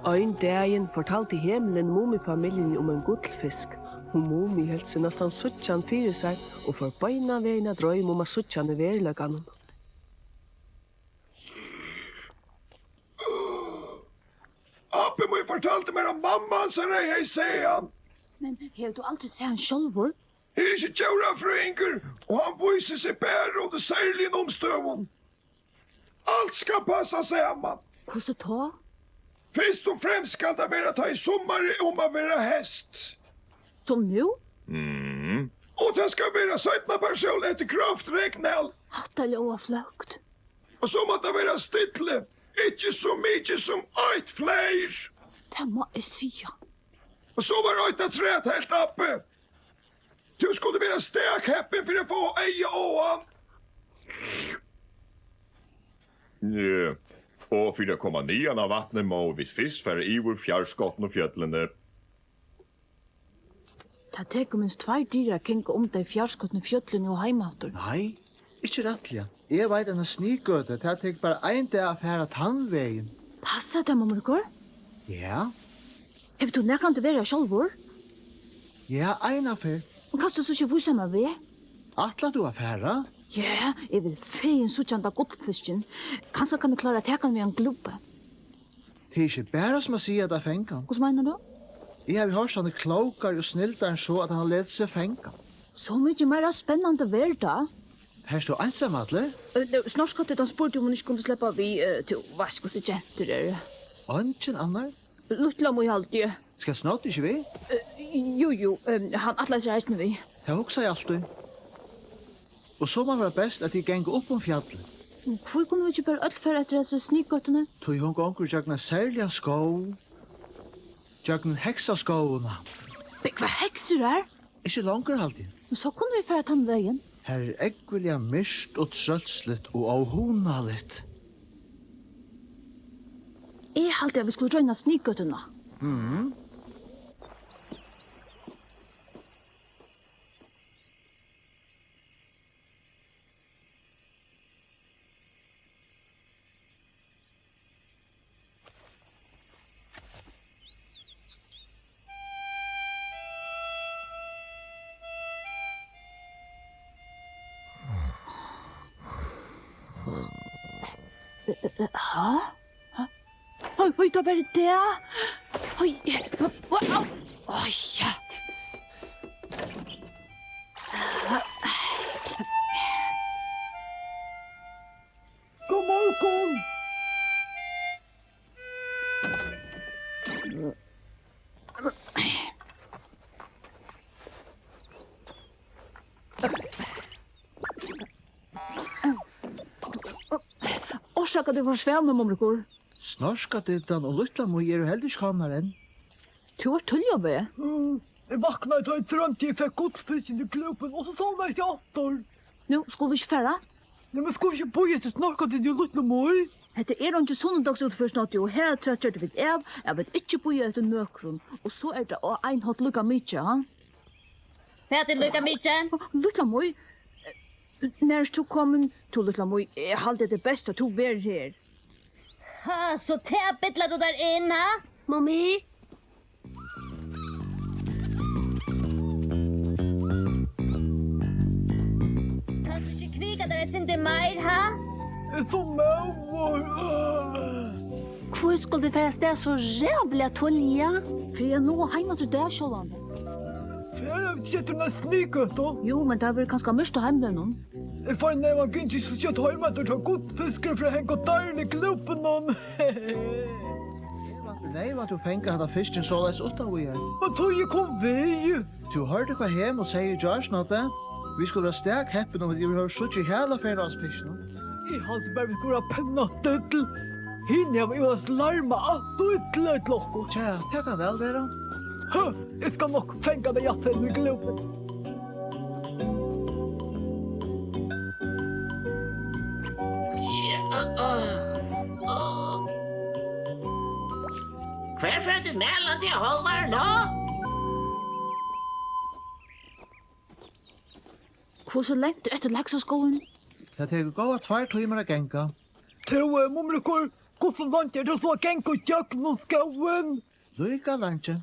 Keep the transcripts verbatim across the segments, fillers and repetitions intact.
Ein dagin fortaldi Hemulin Mumifamiljuni um ein gullfisk, og Mumi helt seg næstan síggja hann fyri sær og fór beinan vegin at droyma um at síggja hann í veruleikanum. Abbi mín fortaldi mær, at mamma hansara hevði sæð hann. Men hevur tú aldri sæð hann sjálvur? Eg eri ikki djórafrøðingur, og hann vísir seg bara undir serligum umstøðum. Alt skal passa saman. Hvussu tá? Fyrst og fremst skal tað vera, tá ið summarið er um at vera hestt. Sum nú? Mm. Og tað skal vera seinnapartsjól eftir kraftigt regnæl. Hatta ljóðar flókt. Og so má tað vera stilli, ikki so mikið sum eitt fleyr. Tað má eg siga. Og so var eitt afturat, helt abbi. Tú skuldi vera stakheppin fyri at fáa eyga á hann. Ja, og fyri at koma niðan á vatnið, má vit fyrst fara yvir fjarskotnu fjøllini. Tað tekur minst tveir dagar at ganga um tey fjarskotnu fjøllini og heim aftur. Nei, ikki rættiliga. Eg veit eina sniðgøtu, tað tekur bara ein dag at fara tann vegin. Passar tað, Mumrikur? Ja. Hevur tú nakrantíð verið har sjálvur? Ja, eina ferð. Men kanst tú so ikki vísa mær veg? Ætlar tú at fara? Ja, eg vil fegin síggja handa gullfiskin. Kanska kann eg klára at taka hann við einum glúpi. Tað er ikki bara sum at siga tað at fanga hann. Hvussu meinar tú? Eg havi hoyrt, hann er klókari og snildari enn so, at hann letur seg fanga. So mikið meira spennandi verður tað. Ert tú einsamallur? Eh, nú, Snorkfrøkun spurdi, um hon ikki kundi sleppa við, eh, tú veitst, hvussu gentur eru. Eingin annar? Lítla Mý, haldi eg. Skal Snott ikki við? Eh, jú, jú, eh, hann ætlaði sær eisini við. Tað hugsaði eg altíð. Og so man vera best, at tit ganga upp um fjallið. Men hví kunnu vit ikki bara øll fara eftir hasi sniðgøtuni? Tí hon gongur gjøgnum ein serligan skóg, gjøgnum heksaskógin. Búgva heksur har? Ikki longur, haldi eg. Men so kunnu vit fara tann vegin. Har er ógvuliga myrkt og trølsligt og óhugnaligt. Eg haldi, at vit skulu royna sniðgøtuna. Mhm. Ha? Oj, oj, tá var tað tað. Oj, au. Oj, ja. God morgen. Orsaka, at eg forsvav meg, Mumrikur. Snorkfrøkan og Lítla Mý eru heldur ikki komnar enn. Tú ert tíðliga við. Mm, eg vaknaði, tá eg droymdi, eg fekk gullfiskin í glúpin, og so sovnaði eg ikki aftur. Nú, skulu vit ikki fara? Nei, men skulu vit ikki bíða eftir Snorkfrøkuni og Lítlu Mý? Hetta er eingin sunnudagsútferð, Snoddi, og harafturat gjørdu vit av, at vit ikki bíða eftir nøkrum, og so er tað á ein hátt líka mikið, ha? Hvat er líka mikið? Lítla Mý, eh, nær ert tú komin? Tú, Lítla Mý, eg haldi, tað er best, at tú verður her. Ha, so tað billar tú tær inn, ha? Mumi? Kanst tú ikki kvika tær eitt sindur meir, ha? Eg eri so móður. Hví skuldi tú fara avstað so ræðuliga tíðliga? Fyri at náa heim aftur í dag, sjálvandi. Fara vit ikki eftir eini sniðgøtu? Jú, men tað verður kanska myrkt á heimvegnum. Eg fái neyvan gingið so skjótt heim aftur, tá gullfiskurin fer at hanga á deirini í glúpinum. Eg vænti neyvan, tú fangar handa fiskin soleiðis uttan víðari. Men tí eg kom við. Tú hoyrdi, hvat Hemul segði í gjár, Snoddi. Vit skulu vera stak heppin, um vit yvirhøvur síggja í hala ferðina á hasum fiskinum. Eg haldi bara, vit skulu vera penna still. Hini hava ivaleyst larmað alt ov illa til okkum. Tja, tað kann væl vera. Hø, eg skal nokk fanga tey aftur í glúpin. Hvar fer tú malandi, Hálvar, nú? Hvussu langt er eftir til Heksaskógin? Tað tekur góðar tveir tímar at ganga. Tú, eh, Mumrikur, Hvussu langt er tað so at ganga ígjøgnum skógin? Líka leingi.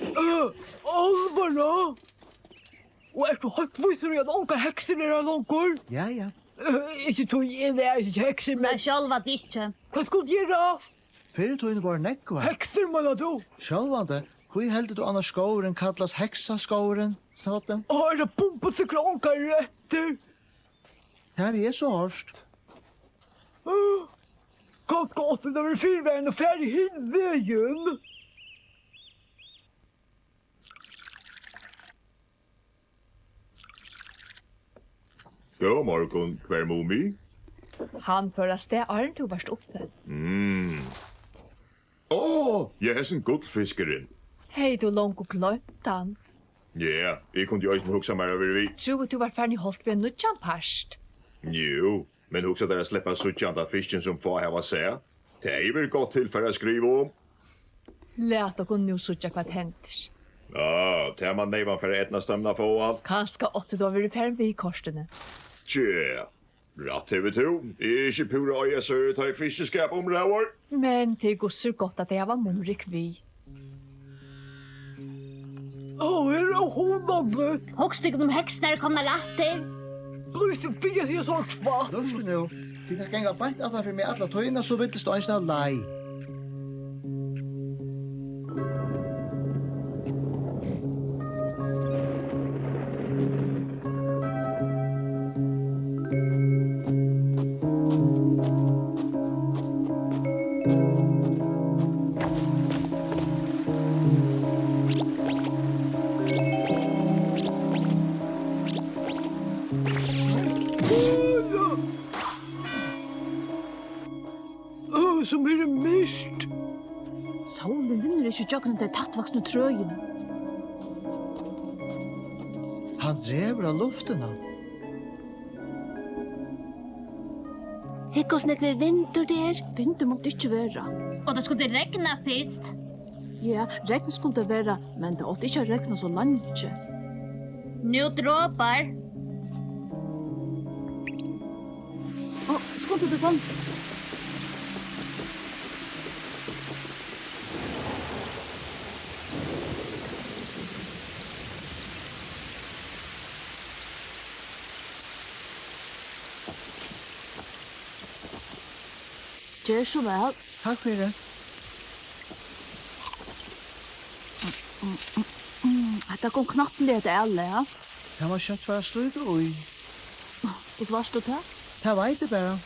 Øh, álvara? Og ert tú heilt vísur í, at ongar heksur eru har longur? Ja, ja. Øh, ikki tí eg eri ikki heksur, men... Nei, sjálvandi ikki. Hvat skulu vit gera? Fyrr í tíðini vóru nógvar. Heksur, meinar tú? Sjálvandi. Hví heldur tú annars skógurin kallast Heksaskógurin, Snoddi? Á, er tað bumbusikkurt ongar eru eftir? Tað havi eg so hoyrt. Kanska átti tað verið fyrivarandi og farið hin vegin. Góðan morgun, hvar er Mumi? Hann fór avstað, áðrenn tú vart uppi. Mm. Ó, ja, hesin gullfiskurin. Hevði tú longu gloymt hann? Ja, eg kundi eisini hugsað mær at verið við. Trúði, tú var farin í holt við ein nýggjan part. Jú, men hugsa tær at sleppa at síggja handan fiskin, sum fá hava sæð. Tað hevði verið gott tilfar at skriva um. Lat okkum nú síggja, hvat hendir. Á, tað man neyvan fara at eydnast teimum at fáa hann. Kanska átti tú at verið farin við kortini. Tja, rætt hevur tú. Eg eri ikki púra á Jesúri, tá ið fiskiskap umræður. Men tað er gudsur gott, at tey hava Mumrik við. Ó, her er óhugnaligt. Hugsa tykkum um, heksurnar eru komnar aftur. Blívst tú við at siga so svart? Lurtið nú. Tit hava gangað beint aftan fyri meg alla tíðina, so villist eisini av leið. Ø, sum her er myrkt. Sólin vinnur ikki gjøgnum tey tættvaksnu trøini. Hann dregur á luftina. Hygg, hvussu nógvur vindur tað er. Vindur mátti ikki vera. Og tað skuldi regna fyrst. Ja, regn skuldi vera, men tað átti ikki at regna so leingi. Nú dropar. Ó, skunda tær, Tom. Ger so væl. Takk fyri. Mm, hetta kom knappliga at avlaga. Tað má skjótt fara at slíta í. Hvussu veitst tú tað? Tað veit eg bara.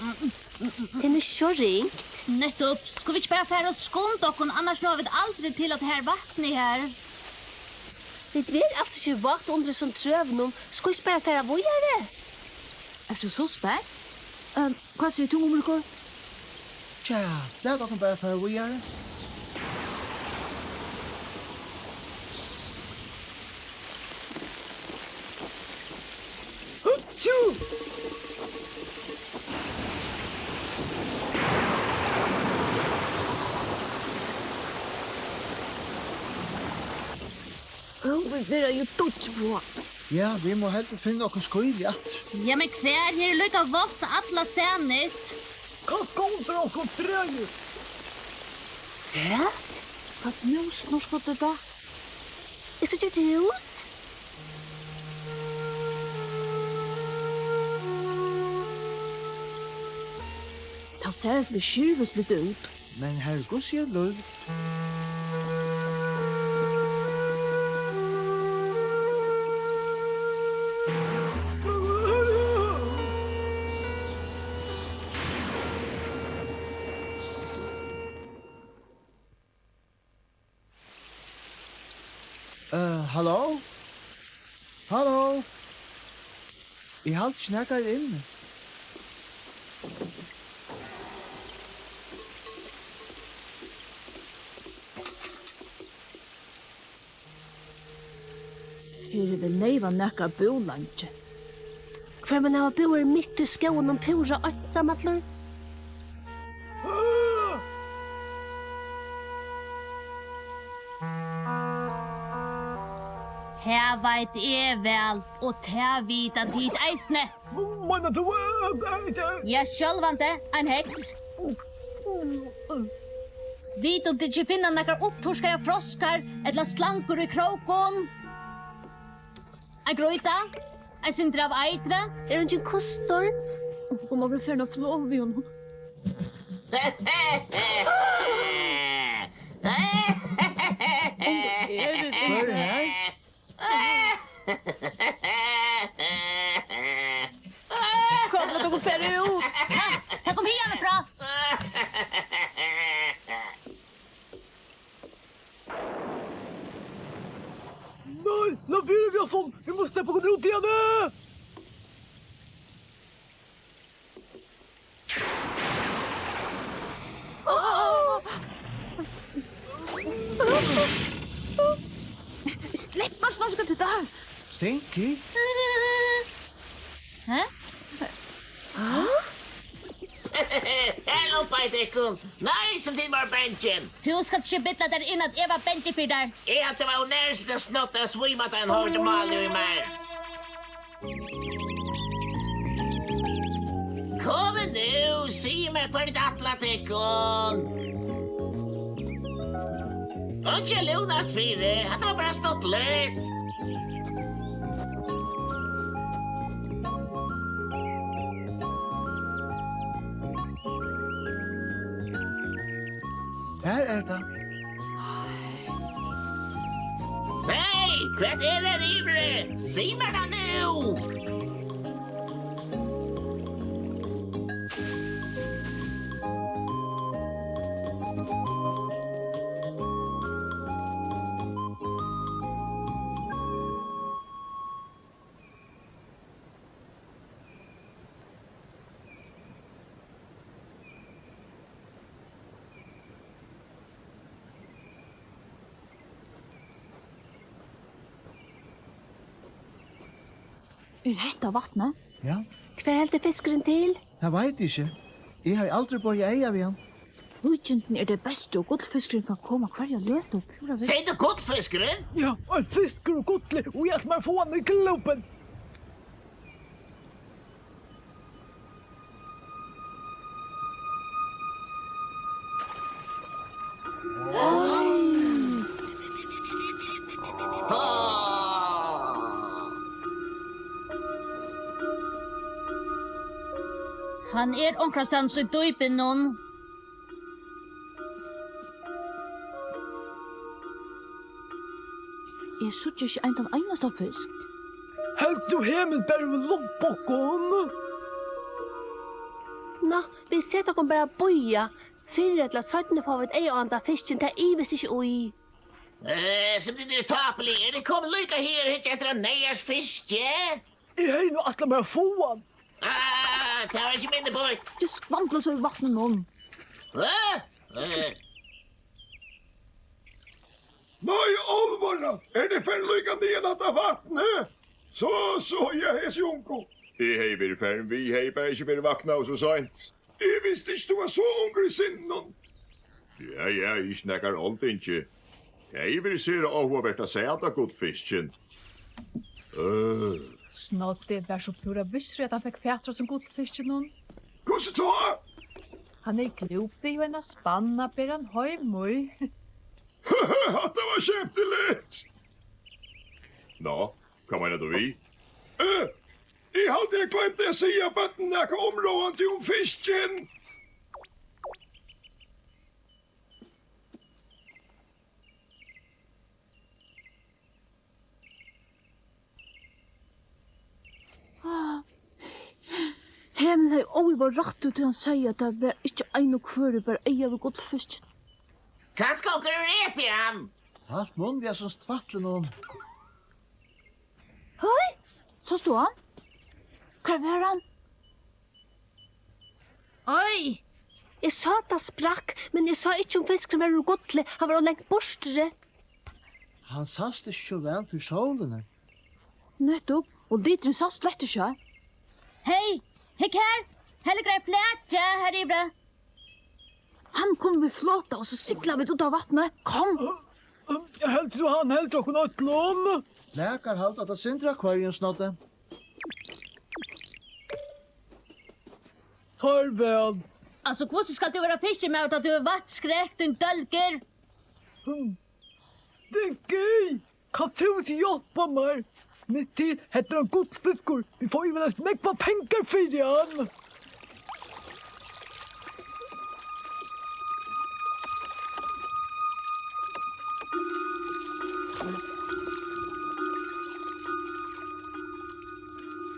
Tað er nú so ringt. Nettupp. Skulu vit ikki bara fara og skunda okkum, annars náa vit aldri til at hava vatn í har. Vit verða als ikki vát undir hesum trøunum. Skulu vit ikki bara fara víðari? Ert tú so spent? Ehm, hvat sigur tú, Mumrikur? Tja, lat okkum bara fara víðari. Hútsjú! Ó, vit verða jú dýggjvát. Ja, vit mugu heldur finna okkum skýli aftur. Ja, men hvar? Her er líka vátt allastaðnis. Kanska undir onkrum træi. Hvat? Hvat nú, snorkfrøkun? Eg síggi eitt hús. Tað sær eitt sindur skirvisligt út. Men her er Guds lív. Eh, halló? Halló? Eg haldi ikki, nakar er inni. Her hevur neyvan nakar búð leingi. Hvør man hava búð mitt í skóginum púra einsamallur? Tað veit eg væl, og tað vita tit eisini. Meinar tú, eh, eh, eh? Ja, sjálvandi, ein heks. Vita um tit ikki finna nakrar uppturkaðar froskar ella slangur í krókum. Ein grýta, eitt sindur av eitri. Er eingin kustur? Hon má vera farin at flova við honum. Hvør er her? Hvat, lat okkum fara út. Hey, tað kom hiðanfrá. Nei, lat vera við hasum. Vit mugu sleppa okkum út hiðani. Slepp, Marsmorska, tú tá. Stinky? Hæ? Her lumpaði eg tykkum. Nei, sum tit vóru bangin. Tú skalt ikki billa tær inn, at eg var bangin fyri tær. Eg helt, tað var ov nær, so tað snottaði og svímaði, tá hann hoyrdi málið í mær. Komið nú, sig mær, hvar tit ætla tykkum. Einki at lúnast fyri, hatta var bara stuttligt. Har er tað. Hey, hvat er har yviri? Sig mær tað nú! Er hetta vatnið? Ja. Hvar heldur fiskurin til? Tað veit eg ikki. Eg havi aldri borið eyga við hann. Líkindini eru tey bestu, og gullfiskurin kann koma hvørja løtu. Púra vel. Segði tú gullfiskurin? Ja, ein fiskur úr gulli, og eg ætli mær at fáa hann í klúbbin. Hann er onkrastaðni í dýpinum. Eg síggi ikki ein tann einasta fisk. Heldur tú Hemul bara vil lumpa okkum? Ná, vit seta okkum bara at bíða. Fyrr ella seinni fáa vit eyga á handa fiskin, tað ivist ikki í. Eh, sum tit eru tápulig. Eru tit komin líka her at hyggja eftir einum neyðars fiski? Eg hevði nú ætlað mær at fáa hann. Ah, tað var ikki minni býtt. Ikki skvambla so í vatninum. Hvat? Eh. Nei, álvara, eru tit farin líka niðan at vatni? So, so, ja, hesi ungu. Eg hevði verið farin við, hevði bara ikki verið vaknaður so seint. Eg visti ikki, tú var so ungur í sinninum. Ja, ja, ikki nakar oldingi. Tað hevði verið sera áhugavert at sæð handa gullfiskin. Øh. Snoddi var so púra vissur, at hann fekk fatur á hesum gullfiskinum. Hvussu tá? Hann hevði glúpið í eina spann at bera hann heim í. Hatta var skemtiligt! Ná, hvat meinar tú við? Eh, eg haldi, eg gloymdi at siga børnunum nakað umráðandi um fiskin. Ah. Hemul hevði óivað rætt í tí, hann segði, at tað var ikki ein og hvør ið bar eyga við gullfiskin. Kanska onkur hevur etið hann? Halt munn við hasum tvætlinum. Hey, sást tú hann? Hvar var hann? Oj! Eg sá, tað sprakk, men eg sá ikki, um fiskurin var úr gulli. Hann var ov langt burturi. Hann sæst ikki so væl fyri sólini. Nettupp, og liturin sæst slett ikki her. Hey, hygg her! Heldur ein flaki her yviri. Hann kunnu vit flota, og so sigla vit út á vatnið. Kom! Heldur tú, hann heldur okkum øllum? Flakar halda tað sindri av hvørjum, Snoddi. Farvæl. Altso, hvussu skalt tú vera fiskimaður, tá tú hevur vatnskrekk, tín dólgur? Hm. Vicky, kanst tú ikki hjálpa mær? Mitt til, hetta er ein gullfiskur. Vit fáa ivaleyst nógvar pengar fyri hann.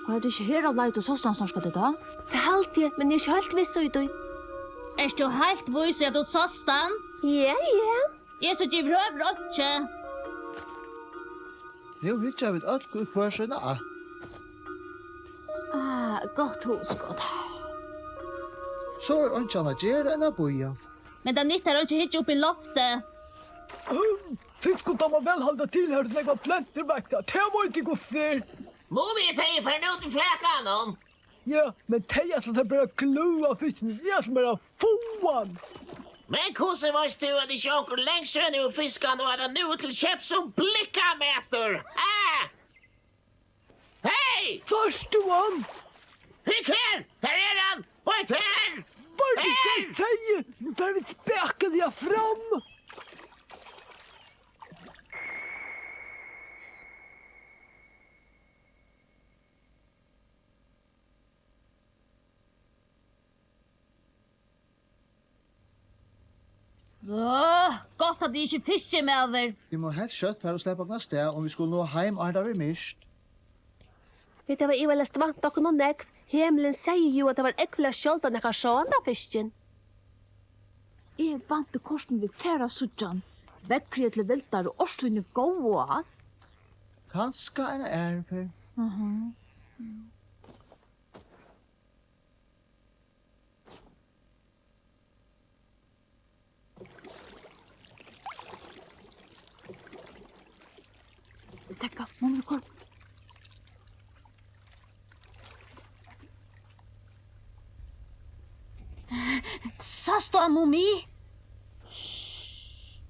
Var tað ikki her á leið, tú sást hann, Snorkfrøkun? Tað haldi eg, men eg eri ikki heilt viss í tí. Ert tú heilt vís í, at tú sást hann? Ja, ja. Eg síggi yvirhøvur einki. Nú hyggja vit øll í hvør sína ætt. Ah, gott hugskot. So er einki annað at gera enn at bíða. Men tað nyttar einki at hyggja upp í loftið. Hm, fiskum dámar væl at halda til har, sum nógvar plantur vaksa. Tað veit eg hvussu er. Mumi, tey eru farin út í flakanum. Ja, men tey ætla sær bara at klúgva fiskin. Eg ætli mær at fáa hann. Men hvussu veist tú, at ikki onkur langt síðani hevur fiskað hann, og at hann nú er til keyps sum blikkamatur? Ha? Hey! Sært tú hann? Hygg her! Her er hann! Beint her! Var tað ikki tað eg segði? Nú fara vit spakuliga fram. Áh, gott, at eg ikki eri fiskimaður. Vit mugu helst skjótt fara og sleppa okkum avstað, um vit skulu náa heim, áðrenn tað verður myrkt. Vit hava ivaleyst væntað okkum ov nógv. Hemulin segði jú, at tað var ógvuliga sjáldan, nakar sá handa fiskin. Eg vænti kortini, vit fara at síggja hann. Veðrið er til vildar og árstíðin er góð og alt. Kanska eina aðru ferð. Mhm. Steðga, Mumi, kom. Sást tú hann, Mumi? Shh.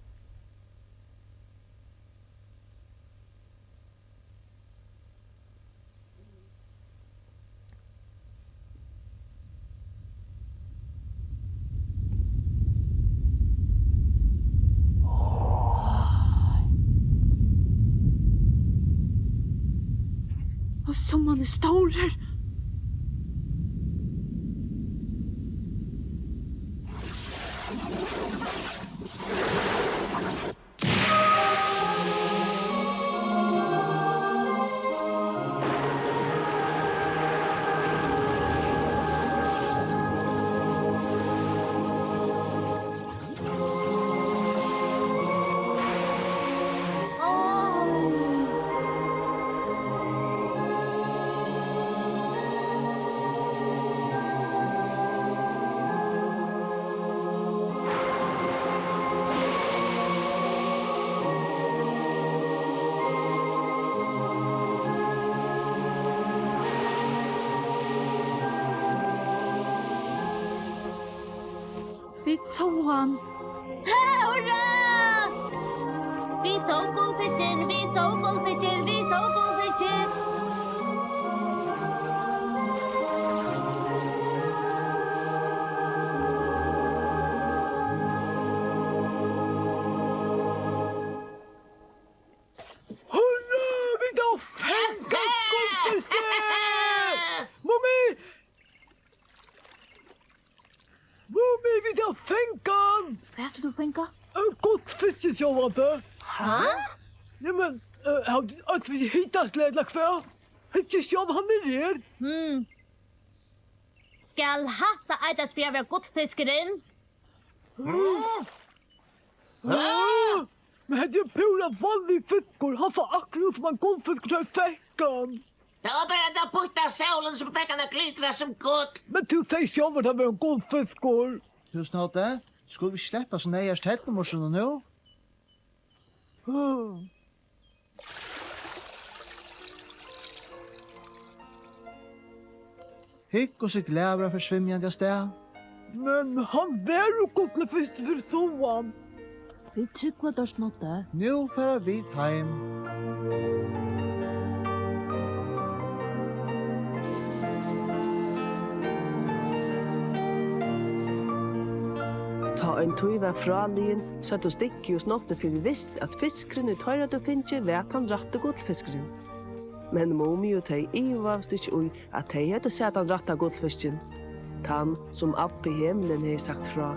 Og sum hann er stórur! Vit sóu hann. Ha, hurra! Vit sóu gullfiskin, vit sóu gullfiskin, vit sóu gullfiskin. Hurra, vit hava fangað gullfiskin! Mumi! Mumi, vit hava fangað hann! Hvat hevur tú fangað? Ein gullfisk, sjálvandi. Ha? Ja, men, eh, hava tit øll verið hitaslig, ella hvat? Hyggið sjálv, hann er her. Hmm. Skal hatta eitast fyri at vera gullfiskurin? Hæ? Hæ? Men hetta er púra vanligur fiskur. Hann sá akkurát út sum ein gullfiskur, tá eg fekk hann. Tað var bara henda býtta sólin, sum fekk hann at glitra sum gull. Men tú segði sjálvur, at tað var ein gullfiskur. Tú, Snoddi, skulu vit sleppa so neyðars ternumussunum nú? Hæ? Hygg, hvussu glaður hann fer svimjandi avstað. Men hann var jú gullfiskur, fyri so hann. Vit trúgva tær, Snoddi. Nú fara vit heim. Tá ein tíð var fráliðin, søgdu Stinki og Snoddi fyri vist, at fiskurin, ið teir høvdu fingið, var tann rætti gullfiskurin. Men Mumi og tey ivaðust ikki í, at tey høvdu sæð tann rætta gullfiskin, tann, sum Abbi í Himlin hevði sagt frá.